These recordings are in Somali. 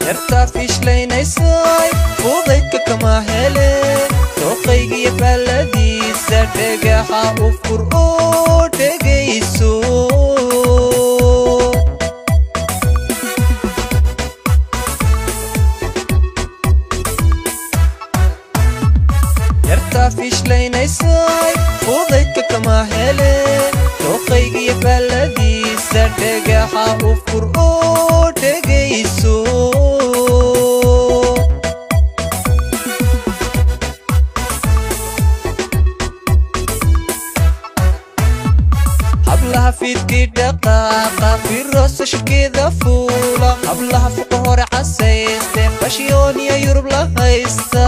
Yartaa fishleynaysay fudaydka kama hele dooqaygiyo faalladiisa dhagaxa u fur oo dhegayso. Yartaa fishleynaysay fudaydka kama hele dooqaygiyo faalladiisa dhagaxa u fur oo dhegayso. Hablaha fiidkii dhaqaaqa firoosa shirkeeda fuula, hablaha fuqa hore casayste fashiyooniya Yurub la haysta.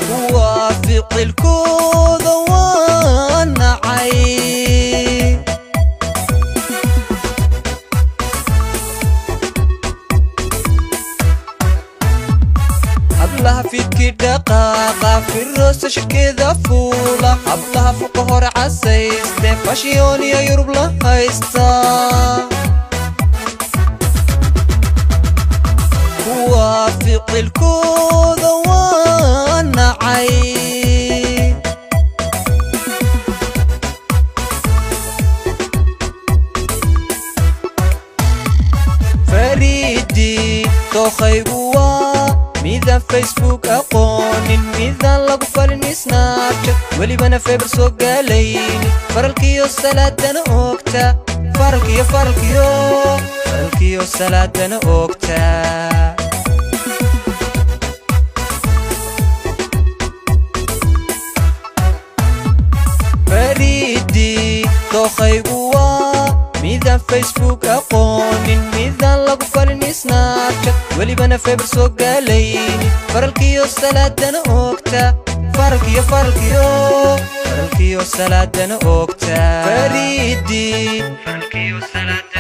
Kuwa ficilkooda waa nacay. Hablaha fiidkii dhaqaaqa firoosa shirkeeda fuula, hablaha fuqa hore casayste fashiyooniya Yurub la haysta. Kuwa ficilkooda waa nacay. Fariidii dookhaygu waa midaan Facebook aqoonin, midaan lagu falin Snapchat, welibana feber soo gaalaynin, faralkiyo salaadana oogta, faralkiyo faralkiyo faralkiyo salaadana oogta. Fariidii dookhaygu waa midaan Facebook aqoonin, midaan lagu falin Snapchat, welibana feber soo gaalaynin, faralkiyo salaadana oogta, faralkiyo faralkiyo faralkiyo salaadana oogta. Fariidii faralkiyo salaadana.